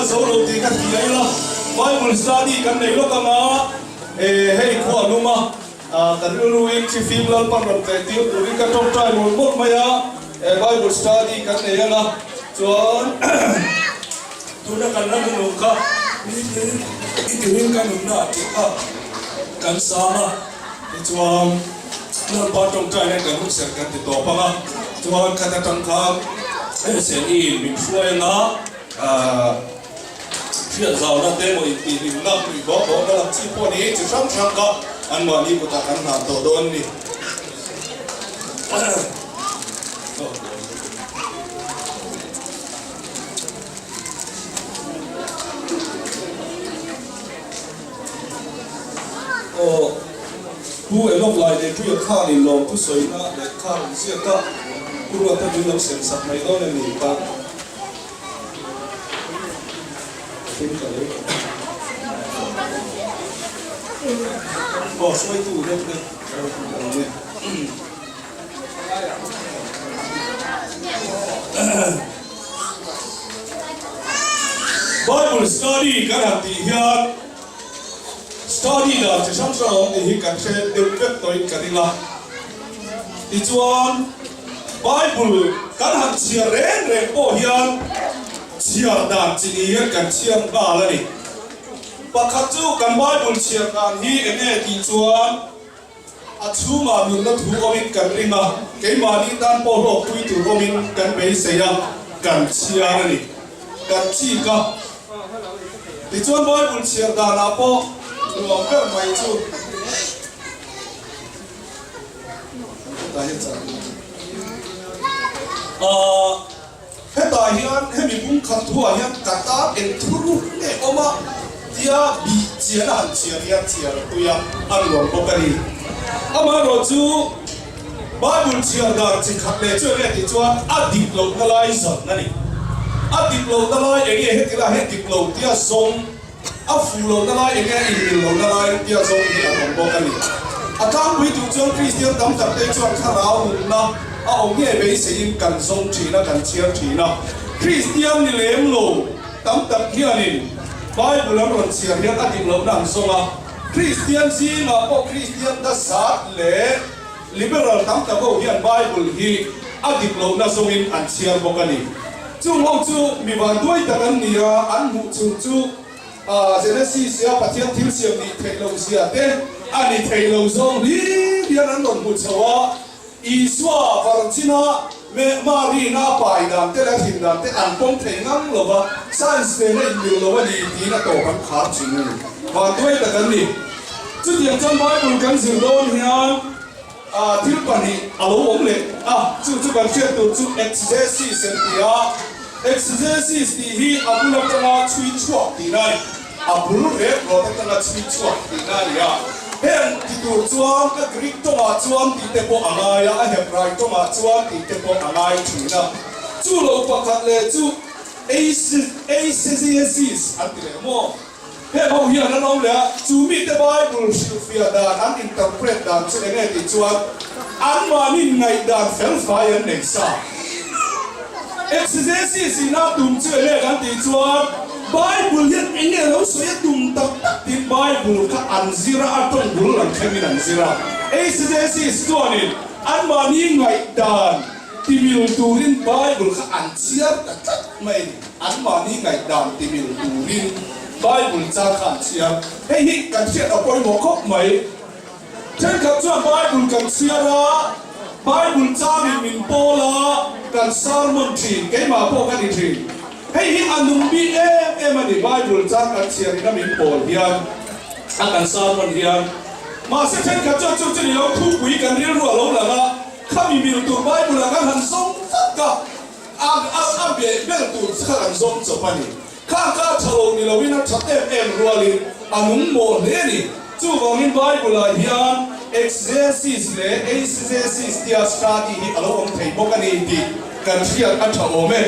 zo lo tih ka ti a ila, Bible study kan nei lawk ang a, hei khua a lum a, ka rilruin Thifim Lalpan rawn tleh tir turin ka tawngtai mawlh mawlh mai a, Bible study kan nei ang a, chuan tuna kan la nunung kha nitin nitin ka nunna tih kha kan sang a, tichuan Lalpa tawngtai hian kan hunserh kan ti tawp ang a, chuan khat atang khan SNE min hruai ang a, Hriat zauna te emaw intihhlimna tui bawk bawkna lam chi pawh ni chi hrang hrang kha anmahni kutah kan hlan tawh dawn a ni. Aw, Pu Enoch Laidepuia khanin lawmthu sawina lehkha rawn ziak a, Pu Ruata min lo sem sak mai dawn a ni ka. Bible study kan han tih hian study dan chi hrang hrang a awm tih hi kan hre deuh vek tawhin ka ring a. Tichuan Bible kan han chhiar reng reng pawh hian chhiar dan chi ni hian kan chhiar nghal a ni. Pakhat chu kan Bible chhiar dan hi eng nge tih chuan a chhungah nunna thu awmin kan ring a, keimahni tan pawh hlawkpui tur awmin kan beisei a, kan chhiar a ni. Kan chik a. Tichuan Bible chhiar danah pawh nuam ber mai chu. Hetah hian hemi bung khat thuah hian ka tan eng thu ruk nge awm a tia bih chian a han chhiar hian chhiar a tui a, a nuam bawk a ni. Amaherawh chu Bible chhiar dan chi khat leh chu eng nge tih chuan a dik lohna lai zawn a ni. A dik lohna lai eng nge heti lah hian dik lo tia zawng. A fuh lohna lai enge a inmil lohna lai tia zawng hi an awm bawk a ni. A tlangpui tur chuan Kristian tam tak te chuan thlarau nunna a awm ngei beiseiin kan zawng thin a, kan chhiar thin a. Kristian ni lem lo tam tak hianin Bible an rawn chhiar hian a dik lohna an zawng a. Kristian zingah pawh Kristian dazat leh Liberal tam tak ho hian Bible hi a dik lohna zawngin an chhiar bawk a ni. Chung ho chu mi vanduai tak an ni a, an hmuh chhun chu Genesis a Pathian thil siam nih theih loh zia te a ni thei lo zawng hlim hian an rawn hmu chho a, Isua varchina Mary na a pai dan te leh a hrim dan te an pawm thei ngang lo va, science nena inmil lo a ni tiin a tawp an khar thin a ni. Vanduai tak an ni. Chutiang chuan Bible kan zir dawn hian thil pahnih a lo awm leh a, chu chu kan hriat tur chu exegesis an ti a. Exegesis tih hi a bul atanga chhui chhuak tihna a ni. A bul rek rawt atanga chhui chhuak tihna a ni a. Heng ti tur chuan a Greek tawngah chuan tih te pawh a ngai a, a Hebrai tawngah chuan tih te pawh a ngai thin a. Chu lo pakhat leh chu eisegesis an ti leh maw? Heng ho hian an awm leh a, chu mite Bible hrilhfiah dan an interpret dan chu enge tih chuan anmahni ngaihdan felfai an nei sa. Exegesis in a tum chu enge kan tih chuan Bible hian enge lo sawi a tum tak tak tiin Bible kha an zir a, a tawng bul lam thlengin an zir a. Exegesis chuanin anmahni ngaihdan timil turin Bible kha an chhiar ta tlat mai a ni. Anmahni ngaihdan timil turin Bible chang kha an chhiar. Hei hi kan hriat a pawimawh khawp mai. Thenkhat chuan Bible kan chhiar a, Bible changin min pawl a, kan sermon thin, keimah pawh ka ni thin. Hei hi a nung bik em em a ni, Bible chang kan chhiarin a min pawl hian, a kan sermon hian. Mahse thenkhat chuan chu chu ni lo, thupui kan rilru a lo lang a, khami mil tur Bible ah kan han zawng vak a. A a a beh ber tur chu kha kan zawng chawp a ni. Kha kha a tha lo ni loin a that em em rualin a nung mawh hle a ni. Chuvangin Bible-ah hian exegesis leh eisegesis tia study hi a lo awm thei bawk a ni tih kan hriat a tha awm e.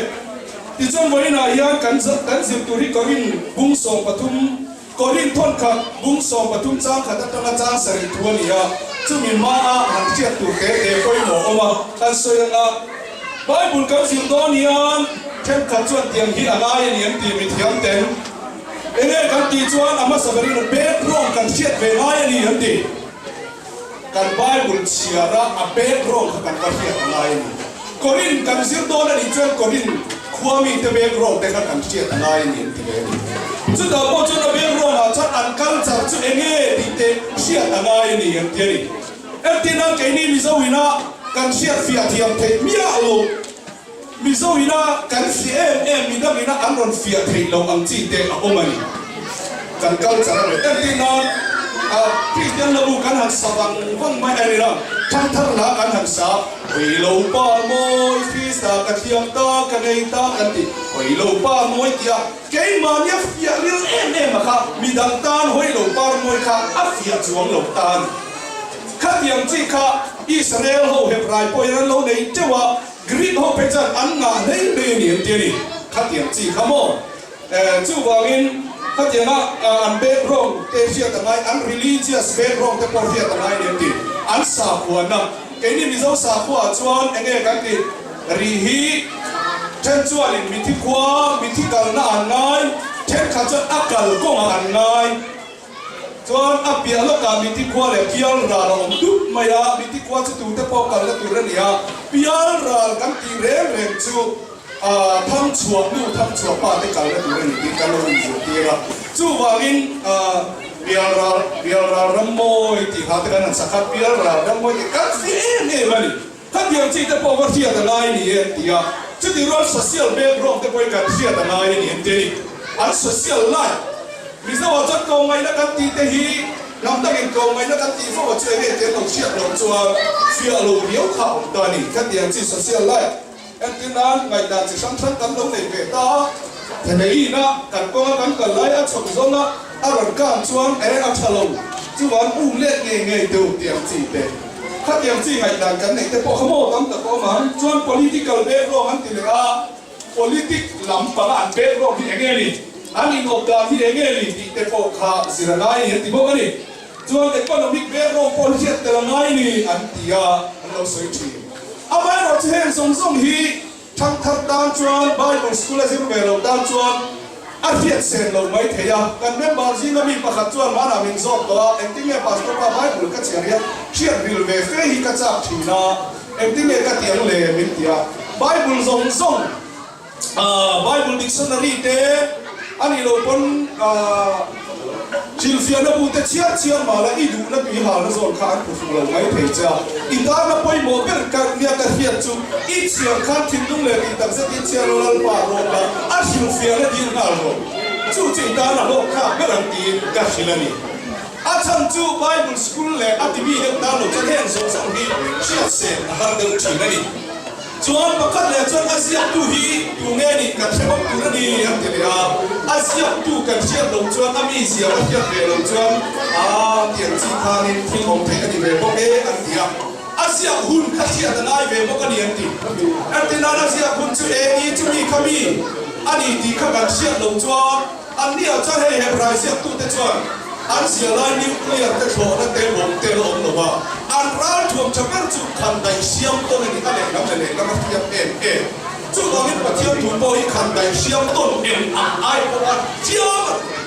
Tichuan vawiinah hian kan kan zir tur hi Korin bung 13 Korin thawn khat bung 13 chang khat atanga chang sarih thu a ni a, chumi hmaa han hriat tur te te pawimawh awm a, kan sawi ang a. Bible kan zir dawn hian Thenkhat chuan tiang hi a ngai a ni an ti mithiam ten. Enge kan tih chuan a hmasa berin background kan hriat ve ngai a ni an ti. Kan Bible chhiara a background kha kan va hriat a ngai a ni. Korin kan zir dawn a nih chuan Korin khua mite background te kha kan hriat a ngai a ni an ti ve a ni. Chutah pawh chuan a background ah chuan an culture chu enge tih te hriat a ngai a ni an ti a ni. Entirna keini Mizo ina kan hriat fiah thiam theih miah lo. Mizo ina kan fiah em em midang ina an rawn fiah theih loh ang chi te a awm a ni. Kan culture a rawn entir nan a Kristian lahu kan han sa vang vang mai a ni a, thangthar hla kan han sa, Hawi lo pa mawi Krista ka thiam ta ka nei ta kan ti, Hawi lo pa mawi tia keimahnia fiah ril em em a kha midang tan hawi lo par mawi kha a fiah chuang lo ta a ni. Khatiang chi kha Israel ho Hebrai pawhin an lo nei teuh a, Greek ho phei chuan an ngah hlei hlei a ni an ti a ni. Khatiang chi kha maw? Chuvangin khatianga an background te hriat a ngai, an religious background te pawh hriat a ngai a ni an ti. An sakhuana, keini Mizo sakhuaah chuan eng nge kan tih rih hi then chuanin mithi khua, mithi kalna an ngai, thenkhat chuan a kalkawngah an ngai. Chuan a piah lawkah miti khua leh pial ral a awm dup mai a, miti khua chu tute pawh kalna tur a ni a, pial ral kan tih reng reng chu thangchhuah nu thangchhuah pa te kalna tur a ni tih kan lo inzirtir a. Chuvangin pial ral pial ral ram mawi tih kha te kan han sak a, pial ral ram mawi tih kan hria em em a ni. Khatiang chi te pawh va hriat a ngai ni e an ti a, chutih rual social background te pawhin kan hriat a ngai a ni an ti a ni. An social life Mizoah chuan tlawmngaihna kan tih te hi hnam dangin tlawmngaihna kan tih fo a chu enge ti an lo hriat loh chuan fiah lo riau kha a awm ta a ni. Khatiang chi social life entir nan ngaihdan chi hrang hrang kan lo nei ve ta a, thehneihina kan kawnga kan kal lai a chhawk zawnga a rawn kang chuan e a tha lo chuan um let ngei ngei deuh tiang chi te. Khatiang chi ngaihdan kan neih te pawh kha maw tam tak a awm ang. Chuan political background an ti leh a, politic lam panga an background hi eng nge ni, an inawp dan hi eng nge ni tih te pawh kha zir a ngai ni an ti bawk a ni. Chuan economic background pawh hi hriat tel a ngai ni an ti a, an lo sawi thin. Amaherawhchu heng zawng zawng hi Thangthar tan chuan Bible School a zir ve lo tan chuan a hriat sen lo mai thei a. Kan member zinga mi pakhat chuan hmanah min zawt tawh a, engtin nge Pastor pa Bible ka chhiar hian hriat ril ve fe hi ka chak thin a, engtin nge ka ti ang le min ti a. Bible zawng zawng Bible dictionary te a nih loh pawn Hrilhfiahna bu te chhiar chhiar mah la i duhna tui halna zawn kha an phuhru lo mai thei che a. I tana pawimawh ber ka nia ka hriat chu i chhiar khan thinlung leh tih tak zetin chhiar la Lalpa rawt la, a hrilhfiahna dil nghal rawh. Chu chu i tana hlawk thlak ber ang tiin ka hrilh a ni. A chhan chu Bible school leh a timi deuh tan lo chuan heng zawng zawng hi hriat sen a har deuh thin a ni. Chuan pakhat leh chuan a ziaktu hi tu nge nih kan hre bawk tur a ni an ti leh a, a ziaktu kan hriat loh chuan a mizia ka hriat ve loh chuan aa tiang chi khanin thil awm theih a ni ve bawk e an ti a, a ziak hun kha hriat a ngai ve bawk a ni an ti. Entirnan a ziak hun chu eng i chumi kha mi a ni tih kha kan hriat loh chuan An ni ah chuan hei Hebrai ziaktute chuan an zia lai nuclear te thlawhna te bawm te la awm lo va, an ral thuam tha ber chu khandaih hriam tawn a ni, a lehlam leh lehlam a hriam em em. Chuvangin Pathian thu pawh hi khandaih hriam tawn eng ang ai pawh a hriam a ni.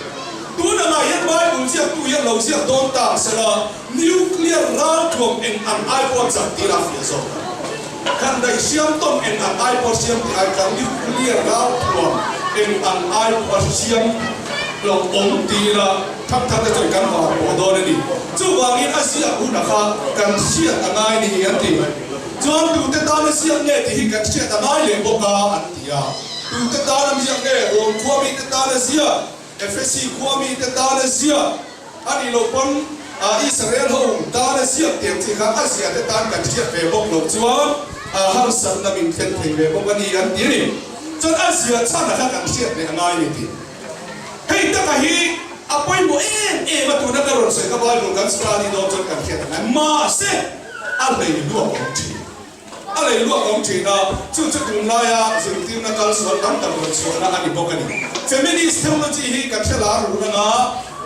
Tun angah hian Bible ziaktu hian lo ziak dawn ta ang sela, nuclear ral thuam eng ang ai pawh a chak tir a fiah zawk ang. Khandaih hriam tawn eng ang ai pawh hriam tih ai khan nuclear ral thuam eng ang ai pawh hriam lo awm ti ila thangthar te chuan kan var pawh dawn a ni. Chuvangin a ziak hunah kha kan hriat a ngai ni an ti. Chuan tute tana ziak nge tih hi kan hriat a ngai leh bawk a an ti a. Tute tana ziak nge Rom khua mite tana ziak, Efesi khua mite tana ziak a nih loh pawn Israel ho tana ziak tiang chi kha a zia te tan kan hriat ve bawk loh chuan harsatna min thlen thei ve bawk a ni an ti a ni. Chuan a zia chhan a kha kan hriat leh a ngai ni tih. Hei taka hi a pawimawh em em a tuna ka rawn sawi kha Bible kan study dawn chuan kan hriat a ngai. Mahse a hlei luak awm thin. A lei luak awm thin a, chu chu tunlaia zirtirna kal sual tam tak rawn chhuahna a ni bawk a ni. Feminist theology hi kan hre lar run anga.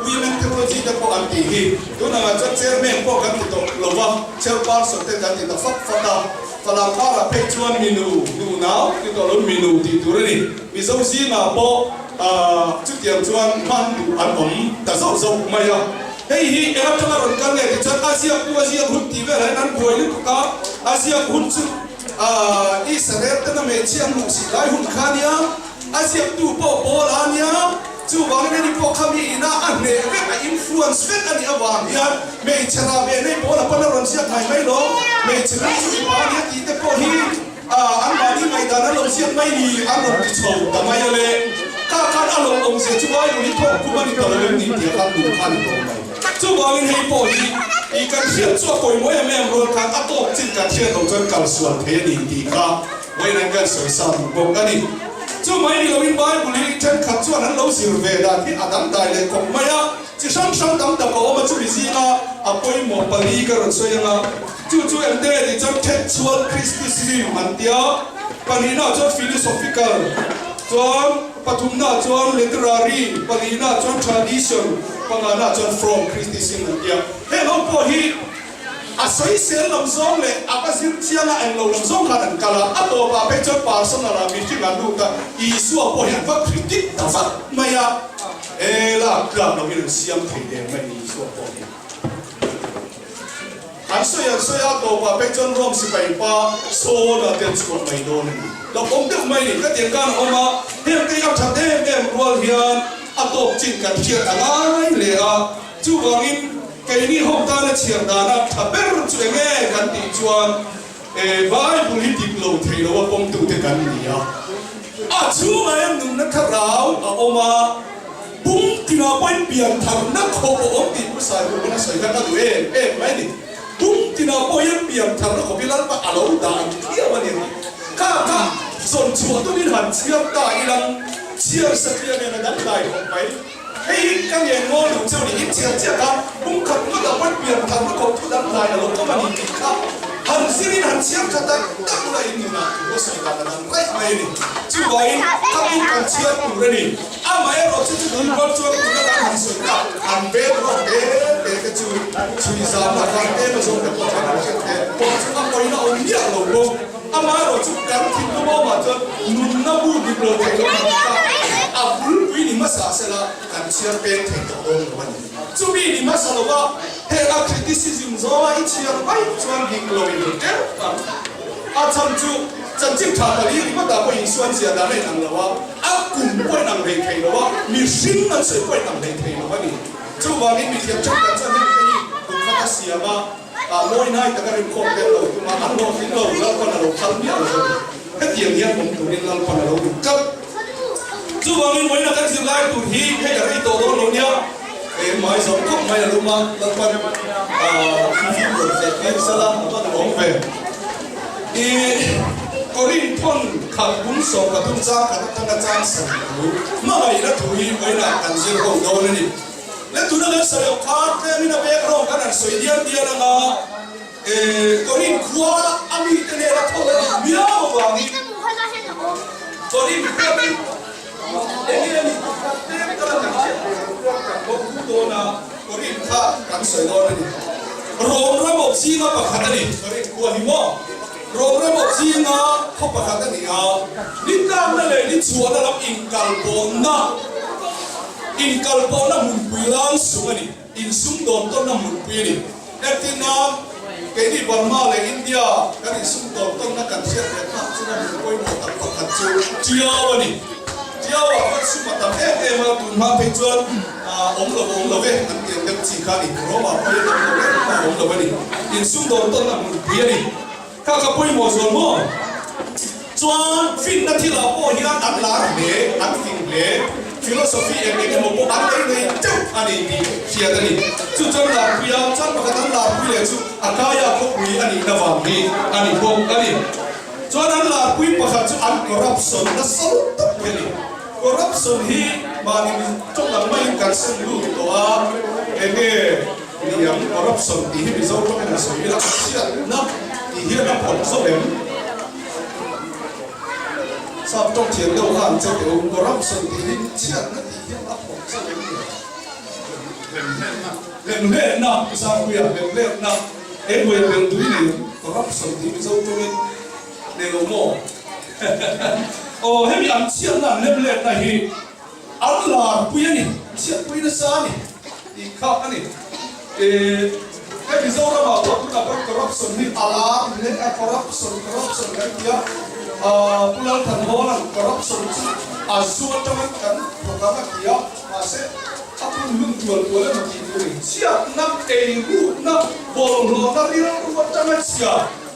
Women Theology te pawh an tih hi. Tun angah chuan Chairman pawh kan ti tawh lo va, Chairperson te kan ti ta fak fak a. Falam karah phei chuan minu, nunau ti tawh lo minu tih tur a ni. Mizo zingah pawh chutiang chuan hman duh an awm ta zauh zauh mai a. Hei hi eng atanga rawn kal nge tih chuan a ziaktu a ziak hun tih velah hian an buai lutuk a, a ziak hun chu Israel tena hmeichhia an hmuh sih lai hun kha a nia, a ziaktu pawh Paul a nia, chuvangin ani pawh kha mi ina a hneh vek, a influence vek a nih avang hian hmeichhe rah ve nei Paul a pawn a rawn ziak mai mai lo, hmeichhe hming chu mipa a nia tih te pawh hi Anmahni ngaihdan an lo ziak mai ni an rawn ti chho ta mai a le. Kha khan a lo awmzia chu Bible hi thawk khum a ni ta lo em ni tih a khan duh kha a ni tawh mai. Chuvangin hei pawh hi i kan hriat chu a pawimawh em em rual khan a tawk chin kan hriat loh chuan kal sual thei a ni tih kha vawiin an kan sawi sa duh bawk a ni. Chu mai ni loin Bible hi thenkhat chuan an lo zir ve dan hi a dangdai leh khawp mai a. Chi hrang hrang tam tak a awm a, chumi zinga a pawimawh pali ka rawn sawi ang a, chu chu engte nge tih chuan textual criticism an tia, pahnihnaah chuan philosophical, chuan pathumnaah chuan literary, palihnaah chuan tradition, panganaah chuan from criticism an tia. Heng ho pawh hi a sawisel lam zawng leh a va zir chiang a, englo lam zawng khan an kal a, a tawpah phei chuan personal ah mihring an lut a, Isua pawh hi an va critic ta vat mai a. He lak tlak lovin an siam thei der mai ni Isua pawh hi. An sawi an sawi a, tawpah phei chuan Rom sipai pa Saul-a te an chhuah mai dawn a ni. Hlauhawm deuh mai ni. Ka tiang khan a awm a, heng te hi a that em em rual hian a tawp chin kan hriat a ngai hle a. Chuvangin keini ho tana chhiar dana tha ber chu eng nge kan tih chuan Bible hi dik lo thei lo a pawmtute kan ni a. A chhungah hian nunna thlarau a awm a, pum tinah pawhin pian tharna khawp a awm tih Pu Sairuman a sawi kha ka duh em em mai a ni. Pum tinah pawh hian pian tharna khawp hi Lalpa a lo dah ang thiam a ni. Kha kha zawn chhuah tumin han chhiar ta ilang chhiar satliah nen a dangdai khawp mai. Hei hi ka ngen ngawl duh cheu ni, in chhiar chiah kha pum khat ngawt ah pawn pian tharna khawp thu dang hlai a lo awm a ni tih kha han zir in han chhiar tha tak tak ula in nunah thu a sawi dan a dang raih mai a ni. Chuvangin ka pum kan chhiar tur a ni. Amaherawh chu chu tih rual chuan tuna kan han sawi tak an bel rawk te te te chu chhui zam a khan te na zawng te pawh khan an hriat te pawh chu a pawina awm miah lo bawk. Amaherawh chu kan thinlung awmah chuan nunna bu dik lo thei lo kan ta a bulpui ni hmasa sela kan chhiar peng thei tawh dawn lo a ni. Chumi ni hmasa lova heng a criticism zawnga i chhiar mai chuan dik lo in hmu teuh ang. A chhan chu chanchin tha pali ringawtah pawh Isuan zia dan a inang lo a, a kum pawh inang hlei thei lo a, mihring an sawi pawh inang hlei thei lo a ni. Chuvangin mithiam thenkhat chuan heng te hi kum khat a siam a. A mawi nai taka rinkhawm te an lo tum a, an hlawhtling lo, Lalpan a lo phal miah lo a ni. Hetiang hian awm turin Lalpan a lo duh tlat. Chuvangin vawiina kan zirlai tur hi hei a rei tawh dawn lo nia, hmai zawm khawp mai a lum a, Lalpan thil rawn tleh tir sala a va duhawm ve. I Korin thawn khat bung 13 chang khat atanga chang san thu hmangaihna thu hi vawiinah kan zir ho dawn a ni. Le tuna kan sawi ang khan tlemin a background kan han sawi dial dial ang a, Korin khua a mite nena thawn a nih miau avangin Korin khua chu enge a nih tih kha tlem tal a kan hriat ve ang chuan kan bo hu dawn a, Korin kha kan sawi dawn a ni. Rom ram awp zinga pakhat a ni, Korin khua hi maw? Rom ram awp zinga khaw pakhat a ni a, ni tlakna leh ni chhuahna lam inkalpawhna, Inkalpawhna hmunpui lai sung a ni. Insumdawn tawnna hmunpui a ni. Entir nan, keini Burma leh India kan insumdawn tawnna kan hriat leh phak chunga hmun pawimawh tak pakhat chu Tiau a ni. Tiau-ah khan sum a tam em em a, tun hma phei chuan awm lo awm lo ve an ti ang deuh chi kha a ni. Rome-ah pawh hian awm lo em em a awm lo a ni. Insumdawn tawnna hmunpui a ni. Kha ka pawimawh zual maw? Chuan finna thilah pawh hian an lar hle, an fing hle, philosophy eng eng emaw pawh an lei nei teuh a ni tih hriat a ni. Chu chuan larpui a, chuan pakhat an larpui leh chu a kaia khawpui a nihna vang hi a ni bawk a ni. Chuan an larpui pakhat chu an corruption nasa lutuk hi a ni. Corruption hi mahni tawng ang maiin kan sem lut tawh a, eng nge Niang corruption tih hi Mizo tawngin an sawi ila a chhiatna tih hian a phawrh zawk em? Sap tawng thiam deuh kha an che teh u, corruption tih hi chhiatna tih hian a phawrh zawk em ni? Hlemhletna, Pu Sangpuia, hlemhletna, he hnuaia bel tui nei corruption tih Mizo tawngin nei lo maw? Aw, hemi an chhiatna an hlemhletna hi an larpui a ni, chhiatpui nasa a ni tih kha a ni. Hei Mizoramah pawh tunah pawh corruption hi a lar hle a, corruption, corruption kan ti a, Pu Lalthanhawla'n corruption chu a zu atangin kan thawk ang a ti a, mahse a hun hun tual tual emaw tih tur in chhiatna, eirukna, bawlhhlawhna rilru atanga chhia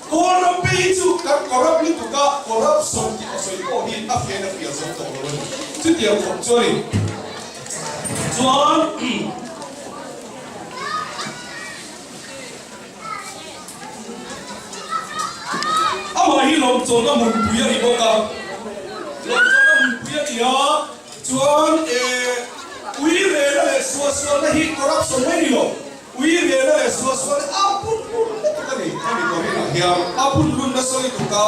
Kawlram phei hi chu kan corrupt lutuk a, corruption tih a sawi pawh hi a fiahin a fiah zo tawh lo a ni. Chutiang khawp chu a ni. Chuan. Amah hi lawmchawlhna hmunpui a ni bawk a, lawmchawlhna hmunpui a ni a, chuan eh ui rehna leh suahsualna hi corruption mai ni lo, ui rehna leh suahsualna a pun lun lutuk a ni, hemi Korinah hian a pun lun nasa lutuk a,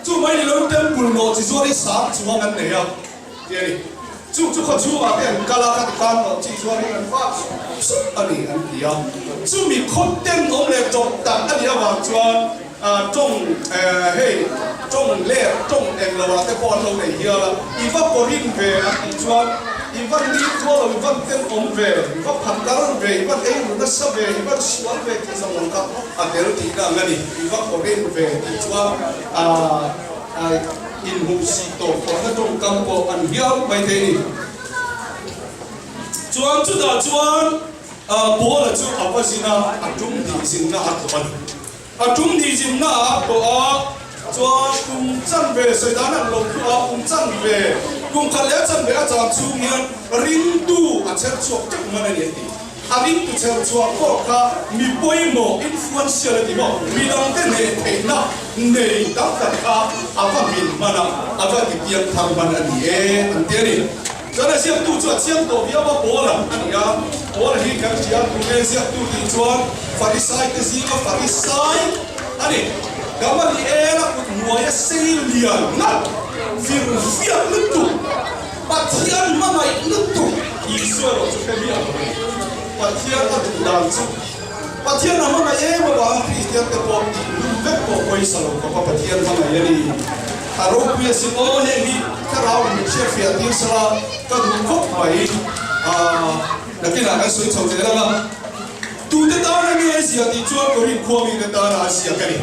chu mai ni lo temple nawh chi zuar hi sang chuang an nei a. Ti a ni. Chu chu khaw chhungah te an kal a, ka ti tan tawh chi chuan in an vak sup sup a ni an ti a. Chumi khaw ten awm leh tawp tak a nih avang chuan tawng hei tawng ler tawng eng lo ah te pawh an lo nei hial a. I va kawrin ve an tih chuan i va ni tual lo, i van ten awm ve, i va phakar ve, i van ei ru nasa ve, i van sual ve tih zawng ang kha a tel tihna ang a ni. I va kawrin ve tih chuan Inhmuhsih tawh tawhna tawngkam pawh an hial mai thei a ni. Chuan chutah chuan Paula chu a va zin a, a tum hnih zinna a tlawh a ni. A tum hnih zinna a tlawh a, chuan kum chanve sawi dan an lo hmuh a, kum chanve, kum khat leh a chanve a cham chhung hian ringtu a chher chhuak teuh man a ni an ti. A ringtu chher chhuah pawh kha mi pawimawh, influential a ti maw? Mi dangte hneh theihna nei tam tak kha a va hmin hman a, a va ti piang thar hman a ni e an ti a ni. Chuan a ziaktu chu a chiang tawh viau a, Paula a ni a. Paula hi kan hria tunge ziaktu tih chuan Farisai te zinga Farisai a ni. Gamaliela kut hnuaia sei lian ngat, vir viak lutuk. Pathian hmangaih lutuk Isua erawh chu hre miah lo a ni. Pathian a duh dan chu Pathian a hmangaih em avanga Kristian te pawh tih lum vek pawh pawisa lo khawpa Pathian hmangaih a ni. A ropui a sin aw heng hi thlarau in min hriatfiah tir sela ka duh khawp mai. Aaa nakinah kan sawi chho zel ang a. Tute tana nge a zia tih chuan Korin khua mite tana a zia ka ni.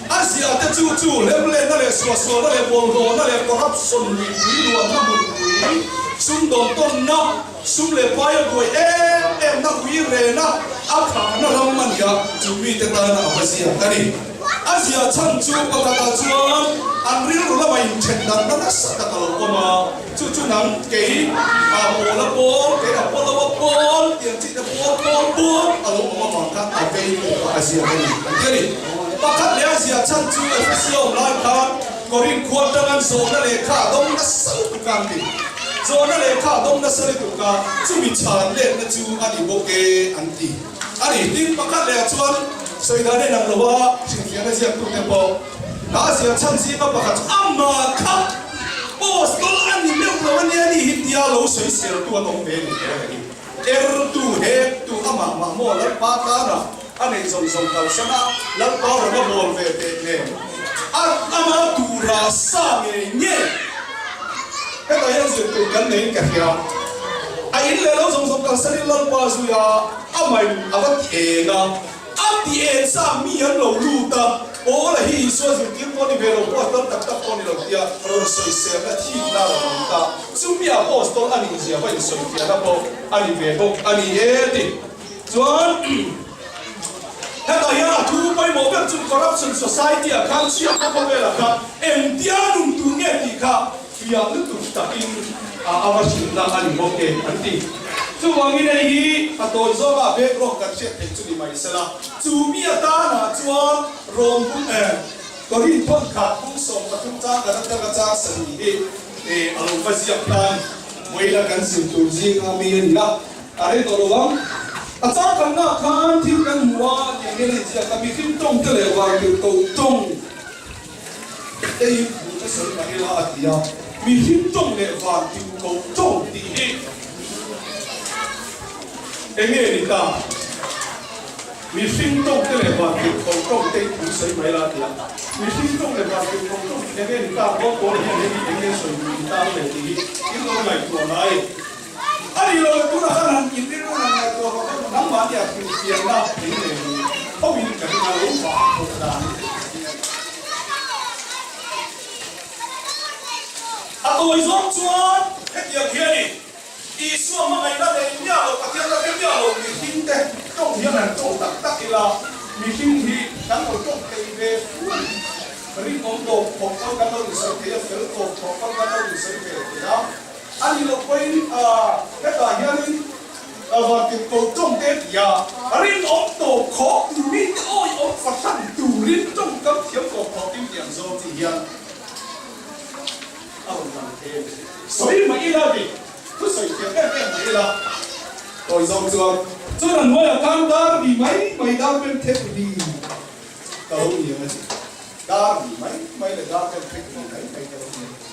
A ziah te chu chu hlemlenna leh suahsualna leh bawlhhlawhna leh corruption mipui luanna hmunpui, sumdawn tawnna, sum leh pai a buai em em na ui rena a khahna ram a ni a, chu mite tana a va ziak a ni. A ziah chhan chu pakhatah chuan an rilru lama inthen danna nasa tak a lo awm a, chu chu nang kei a pawla pawl, kei a pawlo a pawl tih ang chi te pawl pawl pawl a lo awm avang khan a vei tawk a a ziak a ni an ti a ni. Pakhat leh a ziah chhan chu Efesia awm lai khan Korinth khua atang an zawhna lehkha a dawm nasa lutuk a an ti. Zawhna lehkha a dawm nasa lutuk a, chumi chhan letna chu a ni bawk e an ti a ni. Tin, pakhat leh ah chuan sawi dan en ang lo a hrilhfiahna ziaktute pawh a ziah chhan zinga pakhat chu amah kha Apostol a ni meuh lo a nia ni hi tia lo sawiseltu an awm ve a ni tih a ni. Ertu, hektu, amah mah maw Lalpa tana a neih zawng zawng kalsan a, Lalpa rawn a bawl ve teh nen a ama tura sa ngei ngei hetah hian zir tur kan neiin ka hria. A in leh lo zawng zawng kalsanin Lalpa zui a, amahin a va ti eng a. A ti en sa mi an lo lut a, Paula hi Isua zirtir pawh ni ve lo, Apostol tak tak pawh ni lo tia rawn sawiselna thikna a rawn awm ta. Chumi Apostol a nih zia va insawifiahna pawh a ni ve bawk a ni e ti. Chuan hetah hian a thu pawimawh ber chu corruption society ah khan chhiatna khawvelah khan engtia nun tur nge tih kha Fiah lutuk takin a va hrilhna a ni bawk e an ti. Chuvangin hei hi a tawi zawnga background kan hriat theih chu ni mai sela, chu mi atana chuan Rom bung eh Korin thawn khat bung 13 chang kan atanga chang sarih hi eh a lo va ziak ta a ni. Vawiina kan zir tur zinga mi a ni a, a rei tawh lo ang. A chang khatna khan thil kan hmu a tiang hian a inziak a, mihring tawng te leh vantirhkoh tawng, Hei hi thu ka sawi mai ila a ti a, mihring tawng leh van tin ko tawng tih hi. Enge ni ta? Mihring tawng te leh vantirhkoh tawng te i thu sawi mai la tia. Mihring tawng leh vantirhkoh tawng hi enge ni ta? Pawl pawl hian hei hi enge sawi duh ni ta le tih hi in lo ngaihtuah ngai. A nih loh leh tunah khan han in rilru han ngaihtuah rawh emaw nangmahni a hrilhfiahna in nei ni tho in ka ring a lo vah pawh dan in ti hi a ni. A tawi zawng chuan hetiang hi a ni. Isua hmangaihna nei miah lo, Pathian la hre miah lo mihring te tawng hian han tawng tak tak ila, mihring hi kan lo tawng thei ve fu a ni. Rinawm tawp khawp pawn kan lo insawi thei a, fel tawp khawp pawn kan lo insawi ve thei a. A ni loh pawhin hetah hianin vantirhkoh tawng te ti a, rinawm tawp khawp tur mite awihawm fahran turin tawngkam thiam tawp khawp tin tih ang zawng chi hian a rawn lang thei a ni. Sawi mah ila ni, thu sawi thiam em em mah ila. Tawi zawng chuan, chuan a hnuaiah khan dar ri mai mai dar pen thek ri ka lo ni ang a ti. Dar ri mai mai leh dar pen thek ri mai mai ka lo ni ang a ti.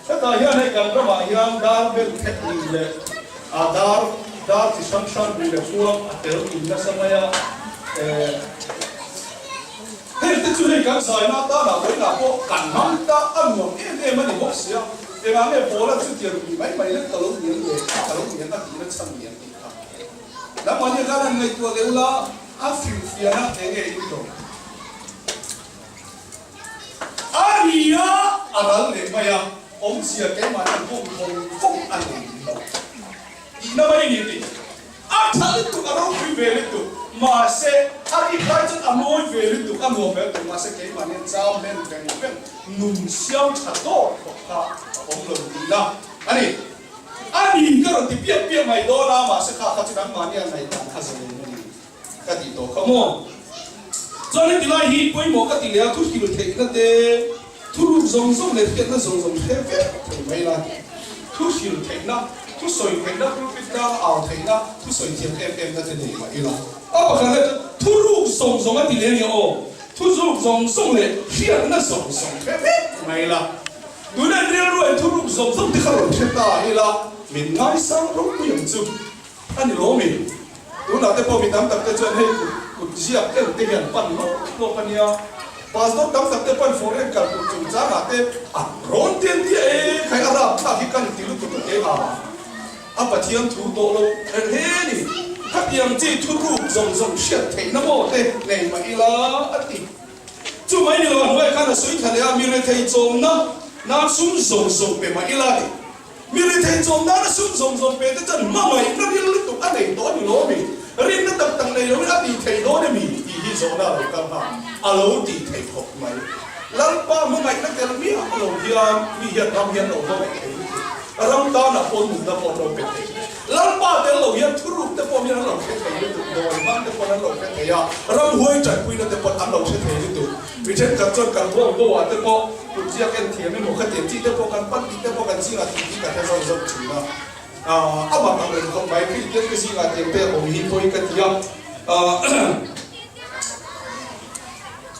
Hetah hian hei kan ramah hian dar pen thek ri leh a dar dar chi hrang hrang ri leh huang a tel in nasa mai a. Hei te chu hei kan zaina atana vawiinah pawh kan hmang ta a nuam em em a ni bawk sia, engah nge Paula chu tiang ri mai mai lek ka lo niang nge ka lo niang a tihna chhan niang tih kha nangmahni khan han ngaihtuah leh ula a hrilhfiahna eng nge in tawh a ri a a ral leh mai a awmzia keimahni an bawm vawng vawng a nei lo tihna mai ni tih. A tha lutuk, a ropui ve lutuk, mahse a rik lai chuan a mawi ve lutuk, a nuam ve lutuk, mahse keimah hian cham hlen veng veng nun siam tha tawk khawp kha a awm lo tihna a ni. A ni ka rawn ti piak piak mai dawn a, mahse kha kha chu nangmahni a ngaihdan kha zalen a ni ka tih tawh kha maw. Chuan heti lai hi pawimawh ka ti leh a, thu hrilh theihna te, Thuruk zawng zawng leh hriatna zawng zawng hre vek thei mai la, thu hrilh theihna, thu sawi theihna, pulpit tlanga au theihna, thu sawi thiam em em na te nei mah ila. A pakhat leh chuan thuruk zawng zawng a ti leh nia aw, thu zuk zawng zawng leh hriatna zawng zawng hre vek mai la. Tuna rilruain thuruk zawng zawng te kha rawn hre ta ila, min ngaisang ropui ang chu. A ni lo mi? Tunah te pawh mi tam tak te chuan hei kut kut ziak deuh te hian pan lawk lawk a nia. Pastor tam tak te pawn foreign kal tur chungchangah te an rawn tian diah e khai a rapthlak hi kan ti lutuk a ke a. A Pathian thu tawh lo kher hle ni. Khatiang chi thuruk zawng zawng hriat theihna maw te nei mah ila a ti. Chu mai ni lo a hnuaiah khan a sawi tha leh a, mi rethei chawmna nan sum zawng zawng pe mah ila ti. Mi rethei chawm nana sum zawm zawm pe te chuan hmangaihna ril lutuk a nei tawh a ni lo ami? Rinna tak tak nei loin a tih theih dawn emi? tih hi zawhna a lo kal nghal. A lo tih theih khawp mai. Lalpa hmangaihna tel miah lo hian mi hian ram hian lo hmangaih thei lutuk. Ram tanah pawh nunna pawh an lo pe thei. Lalpa tel lo hian thuruk te pawh hian an lo hre thei lutuk, dawi hmang te pawh an lo hre thei a, ramhuai tanpuina te pawh an lo hre thei lutuk. Mi thenkhat chuan kan huang bo ah te pawh kut ziak en thiam emaw kha tiang chi te pawh kan pan tih te pawh kan zingah tih hi ka hre zauh zauh thin a, a mak ang reng khawp mai. Kristian te zingah tiang te awm hi pawi ka ti a.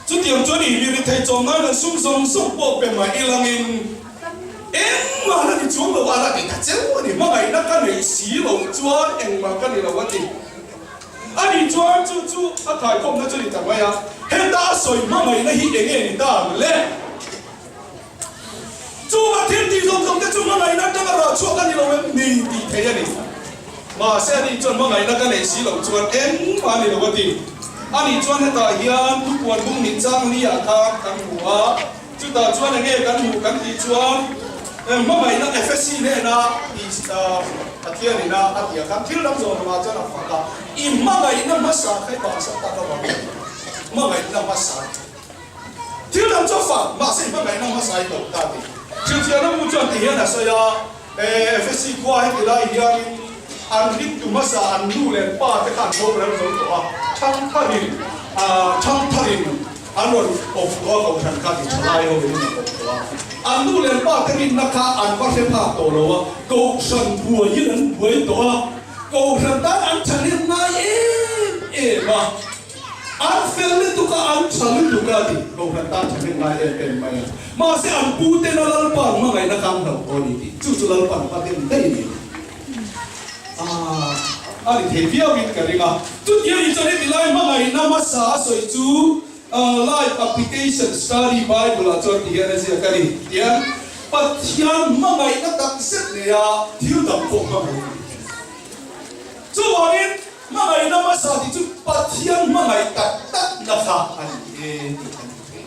Chutiang chuan i mi rethei chawm nan an sum zawng zawng pawh pe mai ilangin engmah la ni chuang lo a la ti ta cheu a ni. Hmangaihna ka neih si loh chuan engmah ka ni lo a ti. Ani chuan chu chu a khaikhawmna chu ni ta mai a, heta a sawi hmangaihna hi eng nge ni ta ang le? Chunga thil tih zawng zawng te chu hmangaihna atanga rah chhuak a ni lo em ni tih theih a ni. Mahse ani chuan hmangaihna ka neih si loh chuan engmah a ni lo a ti. Ani chuan hetah hian thupuan bung nih chang li ah khan kan hmu a, chutah chuan eng nge kan hmuh kan tih chuan hmangaihna Efesi hnena tih Pathian ina a tih ah khan thil dang zawh lamah chuan a fak a, i hmangaihna hmasa kha i bahsa tak avangin hmangaihna hmasa. Thil dang chu a fak, mahse i hmangaihna hmasa i tawp ta tih. Hrilhfiahna bu chuan ti hian a sawi a, Efesi khua heti lai hianin an rintu hmasa an nu leh pa te kha an boral zo tawh a, thangtharin thangtharin an rawn awp tawh a, kohhran kha ti tha lai ho in an awp tawh a. An nu leh pa te rinna kha an va hre phak tawh lo a, kohhran buaiin an buai tawh a, kohhran tan an thahnem ngai em em a. An fel lutuk a, an tha lutuk a ti. Kohhran tan thahnem ngai em em mai a. Mahse an pu tena Lalpa an hmangaihna kha an hlauh tawh a ni tih chu chu Lalpa an hma dem daih a ni. Aah. a ni thei viauin ka ring a. Chutiang ni chuan heti lai hmangaihna hmasa a sawi chu Life Application Study Bible ah chuan ti hian a ziak a ni. Tihian Pathian hmangaihna tak zet neia thil dang pawh hmangaih a ni. Chuvangin hmangaihna hmasa tih chu Pathian hmangaih tak takna kha a ni e tih a ni thei.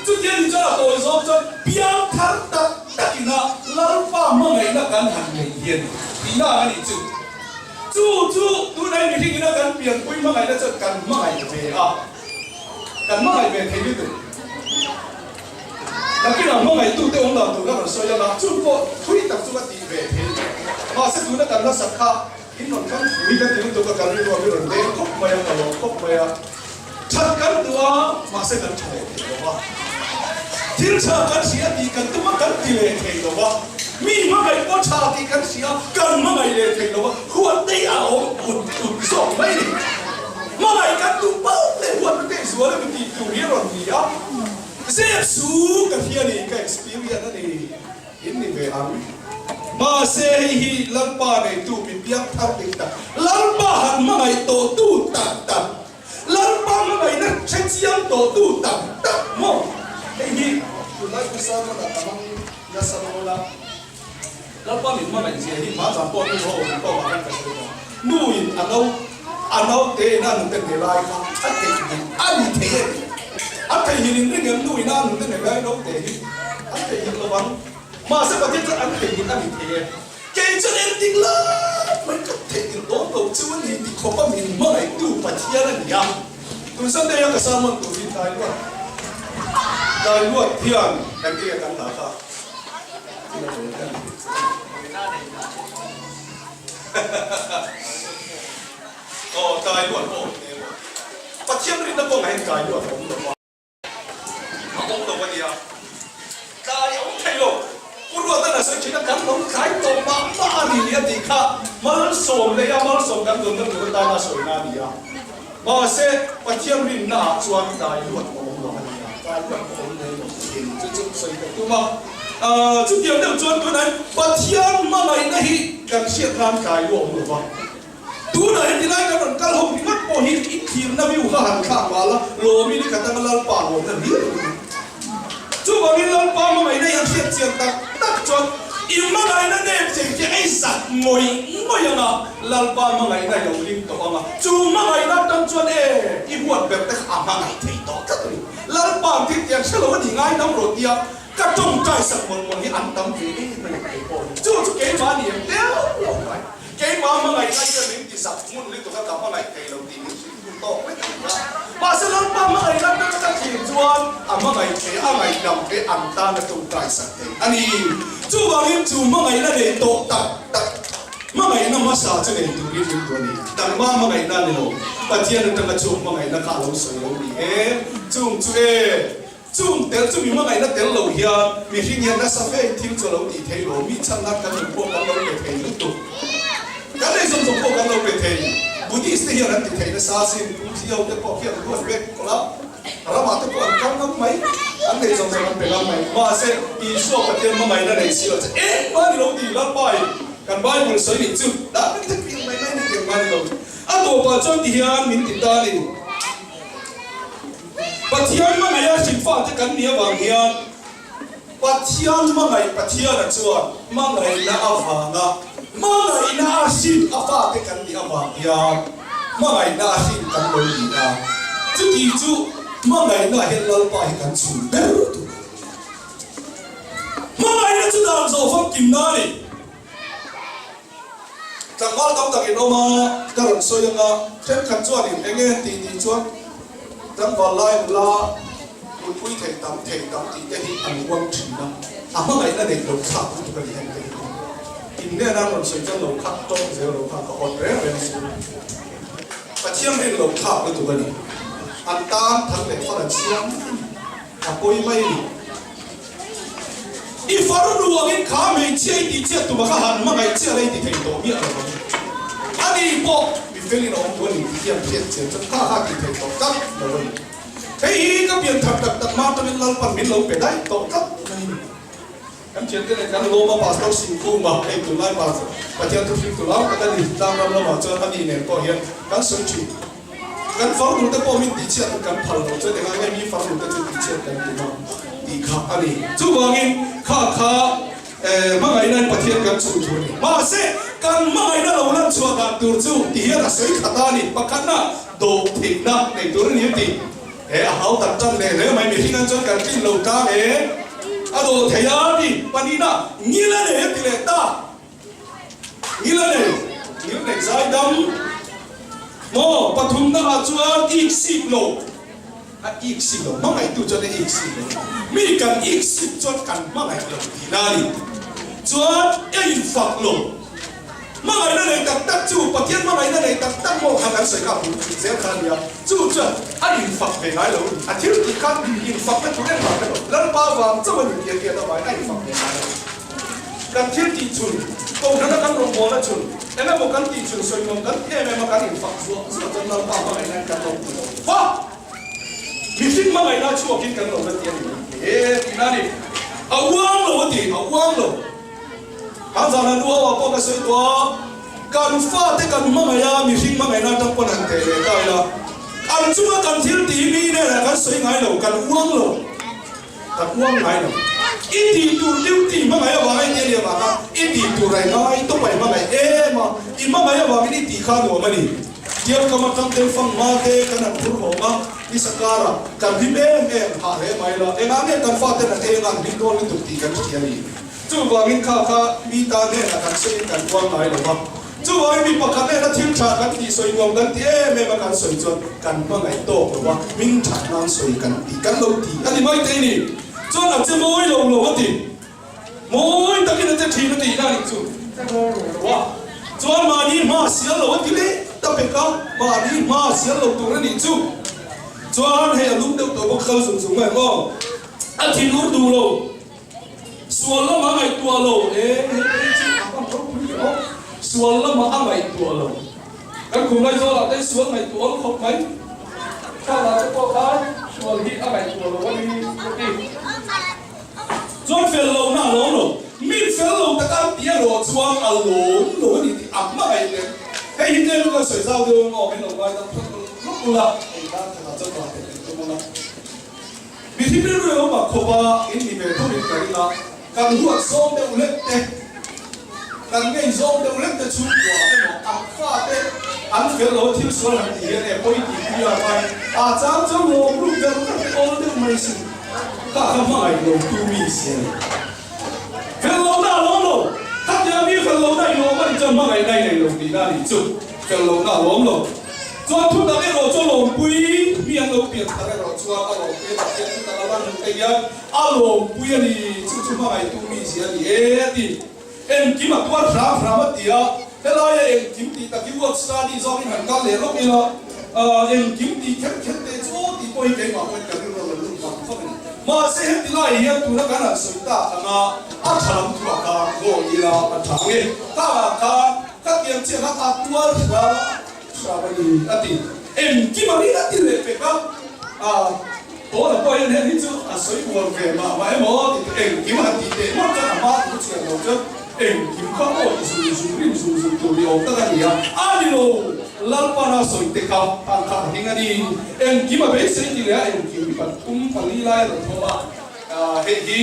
Chutiang ni chuan a tawi zawng chuan piang thar tak takina Lalpa hmangaihna kan han nei hi a ni tihna ang a nih chu. Chu chu tunah hi mihring ina kan pianpui hmangaihna chuan kan hmangaih ve a, kan hmangaih ve thei lutuk. Nakinah hmangaihtute awm dan tur ka rawn sawi ang a, chung pawh thui tak chu ka tih ve thei. Mahse tuna kan hla sak kha in rawn kan pui ka ti lutuk a, kan rilru a mi rawn deng khawp mai a, ka lawm khawp mai a. That kan duh a, mahse kan tha leh thei lo va. Thil tha kan hria tih kan tum a, kan ti leh thei lo va. Mi hmangaih pawh tha tih kan hria, kan hmangaih leh thei lo va. Huat te hi a awm ut ut zawk mai a ni. Hmangaih kan duh pauh leh huatna te zual emaw tih tur hi a rawn ni a. Zep su ka hria ni, ka experience a ni, in ni ve ang. Mahse hei hi Lalpa neitu mi piang thar dik tak, Lalpa han hmangaih tawhtu tak tak, Lalpa hmangaihna hre chiang tawhtu tak tak maw? Hei hi tunlai khawsal hmanah ka hmang nasa dawn a. Lalpa min hmangaih zia hi hma zan pawh nu ho awm tawk ah khan ka sawi tawh. Nu in a no a naute in a nute hne lai kha a theihnghilh a ni thei e tih. An theihnghilh in ring em nu in a nute hne lai naute hi an theihnghilh lo vang. Mahse Pathian chuan an theihnghilh a ni thei e. Kei chuan engtik lai mai ka theihnghilh dawn lo chu a ni ti khawpa min hmangaihtu Pathian a ni a. Tun Sunday a ka sermon tur hi tlai luat tlai luat hian engtik a kan dah kha. Aw tlai luat pawh awm hle maw? Pathian rinna kawngah hian tlai luat a awm lo a, a awm lo a nia. Tlai a awm thei lo. Pu Ruatan a sawi thin a, kan lo tlai tawh mah mah a ni ni a tih kha malsawm leh a malsawm kan dawnna tur atana a sawina a ni a. Mahse, Pathian rinna ah chuan tlai luat a awm lo a nia, tlai luat pawh awm nei lo thin chu chu sawi ka tum a. Chutiang deuh chuan tunah hian Pathian hmangaihna hi kan hriat nan tlai lu a awm lo va. Tunah heti lai kan rawn kal ho ringawt pawh hi i thirna view kha han thlak mah la, lawmin i khat anga Lalpa lawmna hlir a ni. Chuvangin Lalpa hmangaihna hi an hriat chian tak tak chuan i hmangaihna nep thei khi a zat ngawih ngawih ang a, Lalpa hmangaihna i lo ring tawh ang a, chu hmangaihna atang chuan e, i huat ber te kha a hmangaih thei tawh tlat a ni. Lalpa ang thil tiang hre lo a ni ngaidam rawh tia ka tawngtai sak mawlh mawlh hi an tam ve em mai ang kei pawh hi. Chu chu keimah ni em tel lo mai. Keimah hmangaih lai hian min ti zak hmun lutuk a, ka hmangaih thei lo tih min hrilh hnu tawk vek a ni a. Mahse Lalpa hmangaih lam deuh ka thlir chuan a hmangaih thei, a ngaihdam thei, an tan a tawngtai sak thei a ni. Chuvangin chu hmangaihna nei tawh tak tak, hmangaihna hmasa chu nei turin min duh a ni. Nangmah hmangaihna a ni lo, Pathian atanga chhuak hmangaihna kha a lo sawi lo ni e. Chung chu e, chung tel chu mi hmangaihna tel lo hian mihring hian nasa fe in thil chu a lo tih thei lo, mi chhan nan kan nun pawh kan lo pe thei lutuk. Kan ei zawng zawng pawh kan lo pe thei. Buddhist te hian an ti thei nasa asin, Pungthli ho te pawh khian ruat vek kawlh a, ramah te pawh an kal ngam mai, an nei zawng zawng an pe ngam mai. Mahse, Isua Pathian hmangaihna nei si lo che engmah ni lo tih Lalpa in kan Bible sawi nih chu dah vek thei piang mai mai ni tih engmah ni lo. A tawpah chuan ti hian min ti ta ni. Pathian hmangaih a hrilhfate kan nih avang hian Pathian hmangaih Pathiana chuan hmangaihna avanga hmangaihna a hrilh a fate kan nih avang hian hmangaihna a hrilh kan lo ni a. Chuti chu hmangaihna hian Lalpa hi kan chhun ber tur a ni. Hmangaihna chu dan zawh famkimna a ni. Tlangval tam tak in awm a, ka rawn sawi ang a, thenkhat chuan in eng e tih tih chuan tlangval lai nula mutpui thei tam thei tam tih te hi an uang thin a, a hmangaihna neih lo thlak lutuk a ni heng te hi. In hnena an rawn sawi chuan lo khat tawng zel lo kha ka awt reng reng si. Pathian rin lo thlak lutuk a ni. An tan thang leh fal an siam a pawi mai a ni. I farnu angin kha hmeichhia i tih chiat tuma kha han hmangaih chiah la i ti thei tawh miah lo ang. Ani pawh mi felin a awm duh a ni tih hian hriat chian chuan kha kha ti thei tawh tlat lo a ni. Hei hi ka pian thar tak tak hma atangin Lalpan min lo pe daih tawh tlat mai a ni. Kan thiante leh kan lawm a Pastor Singkhuma hei tunlai Pastor Pathian thu hriltu lam tak a ni tlangram lamah chuan ani nen pawh hian kan sawi thin. Kan farnu te pawh min tihchhiat kan phal lo chuan engai nge mi farnu te chu tihchhiat kan tum a tih kha a ni. Chuvangin kha kha hmangaihnain Pathian kan chhun thu a ni. Mahse kan hmangaihna lo lan chhuah dan tur chu ti hian a sawi khat a ni. Pakhatna dawhtheihna nei tur a ni a ti. He a hau tak tan leh hle mai mihring an chuan kan tlin lo tlang e. A dawh thei a ti pahnihna ngil a nei a ti leh ta. Ngil a nei, ngil nei zai dam maw pathumna ah chuan ik sip lo, a ik sip lo hmangaihtu chuan a ik sip lo. Mi kan ik sip chuan kan hmangaih lo tihna a ni. Chuan a infak lo. Hmangaihna nei tak tak chu Pathian hmangaihna nei tak tak maw kha kan sawi kha a pum tih zel kha a nia. Chu chuan a infak ve ngai lo a ni. A thil tih kha infakna tur engmah hre lo. Lalpa vang chauh a ni tih a hriat avangin a infak ve ngai lo. Kan thil tih chhun, kohhrana kan rawngbawlna chhun, eng emaw kan tih chhun sawi nuam kan ti em em a kan infak zuah zuah chuan Lalpa hmangaihnain kan lo ti lo va. Mihring hmangaihna chhuakin kan lo la ti a ni mai thei e tihna a ni. A uang lo a ti, a uang lo. Kan zan a nu ho ah pawh ka sawi tawh a, kan fate kan hmangaih a, mihring hmangaihna atang pawn han teh leh ta ila, an chunga kan thil tih mi hnenah kan sawi ngai lo, kan uang lo, kan uang ngai lo. I tih tur duty hmangaih avanga i tih a nih avanga i tih tur a i ngai tawp a i hmangaih em a, i hmangaih avangin i tih kha nuam a ni. Tiangkam atang ten fang hma te kan han phur hlawm a, i sakara kan hlim em em phah hle mai la, engah nge kan faten an ei anga an hlim dawn lutuk tih kan hria a ni. Chuvangin kha kha mi ta hnenah kan sawiin kan kual ngai lo va. Chuvangin mi pakhat hnena thil tha kan tih sawi nuam kan ti em em a kan sawi chuan kan hmangaih tawk lo va, hming that nan sawi kan ti kan lo ti a ni mai te ni. Chuan a che mawi lo lo a ti. Mawi takin a che thin a tih na nih chu. Che mawi lo lo a. Chuan mahni hma sial lo a ti leh ta pek a, mahni hma sial lo tur a nih chu. Chuan hei a lum deuh tawh bawk kal zung zung mai ang aw. A thinur duh lo. Sual lama a ngaihtuah lo e, hei phei chu a hman ropui ve aw. Sual lama a ngaihtuah lo. Kan khum lai zawlah te sual ngaihtuah awm khawp mai. Thlalak te pawh khan sual hi a ngaihtuah lo a ni ka ti. Chuan fel lohna a lawm lo. Mi fel lo taka an tih erawh chuan a lawm lo a ni tih a hmangaih lem. Hei hi tlem ka sawi zau deuh ang aw, min lo ngaidam phawt lawk ula, hei tan khatah chuan vah theih kan tum ang a. Mi hlim rilru emaw mak khawp a in ni ve thawmin ka ring a, kan huat zawng deuh lek te, kan ngei zawng deuh lek te chhungkua emaw an fate an fel lo a thil sual han tih hian e pawi tih pui a ngai a chang chuan lawm ruk ber ber te awl deuh mai sin kha kha hmangaih lo tu mi si a ni. Fel lo na a lawm lo, khatiang mi fel lo na i lawm a nih chuan hmangaih na i nei lo tihna a nih chu, fel lo na a lawm lo. Chuan thu dang erawh chu a lawmpui, mi an lo pian thar erawh chuan a lawmpui a, Pathian thu dang a lan hmuh te hian a lawmpui a ni, chu chu hmangaihtu mi zia a ni e a ti. Engkim a tuar hram hram a ti a, helaia engkim tih tak hi word study zawngin han kal leh lawk ila, engkim tih kher kher teh chu aw tih pawh hi keimah pawhin ka rilru a lo lut vang vang a ni. Mahse heti lai hian tuna kan han sawi tak anga a tha lam thuah khan goal ila a tha ang e, khangah khan khatiang chiah khan a tuar hram hram a ni a ti. Engkim a rin a ti leh pek a, Paula pawh hian heng hi chu a sawi uar ve mah mah emaw ti teh engkim han tih teh ngawt chuan a hma thu chhiar lo chuan engkim kha aw i zung zung rin zung zung tur ni awm tak a ni a, a ni lo Lalpana sawi te kha han kha a hing a ni. Engkim a beisei ti leh a engkim hi pathum pali lai a rawn thawm a, hei hi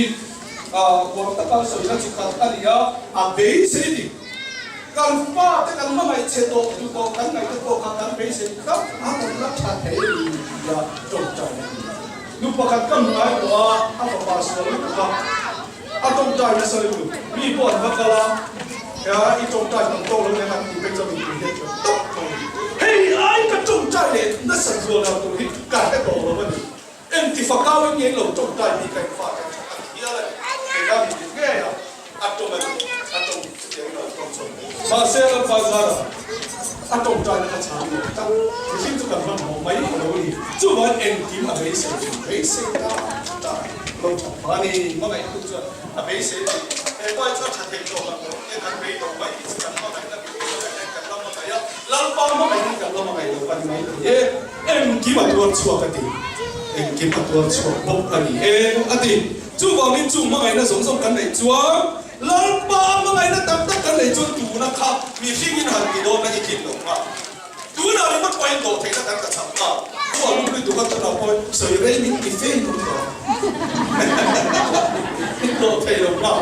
uar taka sawina chi khat a ni a, a beisei ti. Kan fate kan hmangaih che tawh duh tawh kan ngaih te pawh kha kan beisei tak a kan la tha thei a ni tia tawngtai a ni. Nu pakhat ka hmu ngai tawh a, a fapa sual lutuk a, a tawngtai nasa lutuk. Mi pawh an va kal a, i tawngtai tam tawk lo nen an tih phei chuan mipui hian tha tawk mai. Hei ai ka tawngtai leh nasa zual dan tur hi ka hre tawh lo a ni. Engti fakau in nge lo tawngtai bik a in fate an tha tak hial a ni. Kei a mi dik ngei a, a tawng a ni, a tawng chutiang in a lo tawng chawp. Mahse Lalpa zara a tawngtaina kha chhang lo tak mihring chu kan hmanhmawh mai lo a ni. Chuvangin engkim a beisei thin, beisei ta ta lo that phah a ni. Hmangaihtu chuan a beisei thin. He pa hi chu a tha thei tawh ang lo e, kan beidawng mai hi chu kan hmangaihna mihring hmangaihna in kan la hmangaih a, Lalpa hmangaihna in kan la hmangaih lo a ni mai thei e. Engkim a tuar chhuak a ti. Engkim a tuar chhuak bawk a ni e a ti. Chuvangin chung hmangaihna zawng zawng kan neih chuan Lalpa hmangaihna tak tak kan neih chuan tuna kha mihringin han ti dawn na i tlin lo nghal. Tunah ringawt pawhin dawh theihna kan ka chak nghal. Pu a lung lutuk a tunah pawhin sawi rei min ti fe in awm tawh. Min dawh thei lo nghal.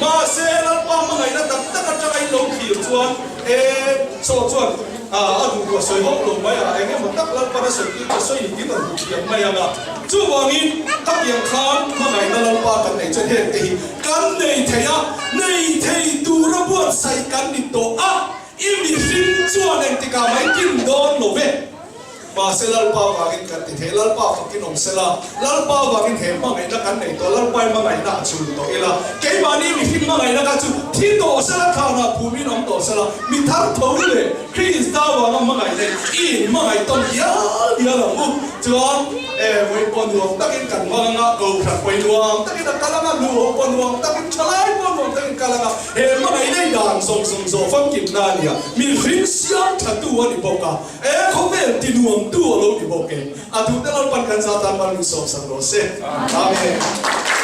Mahse Lalpa hmangaihna tak tak atanga in lo thlir chuan e saw chuan a duh duh a sawi hauh lo mai a, eng emaw tak Lalpan a sawi tir chu a sawi ni tiin a rawn hmuh thiam mai ang a. Chuvangin khatiang khan hmangaihna Lalpa kan neih chuan heng te hi kan nei thei a, nei thei tura buatsaih kan ni tawh a, i mihring chuan engtikah mai kin dawn lo ve. Mahse Lalpa vangin kan ti thei, Lalpa fakin awm sela, Lalpa vangin he hmangaihna kan nei tawh, Lalpai hmangaihna a chhun tawh ila, keimahni mihring hmangaihna kha chu thi tawh sela, thlanah phumin awm tawh sela, mi thar tho leh Krista vanga hmangaihna i inhmangaih tawn dial dial ang u. Chuan e vawi pawh nuam takin kan hmang anga, Kohhran pawi nuam takin a kal anga, nu ho pawh nuam takin, thalai pawh nuam takin kal anga, he hmangaihna i dan zawng zawng zawh famkimna a nia, mihring siam thatu a ni bawk a. E khawvel ti nuam tu a lo ni bawk e. A duhte Lalpan kan za tan mal min sawmsak rawh se. Amen.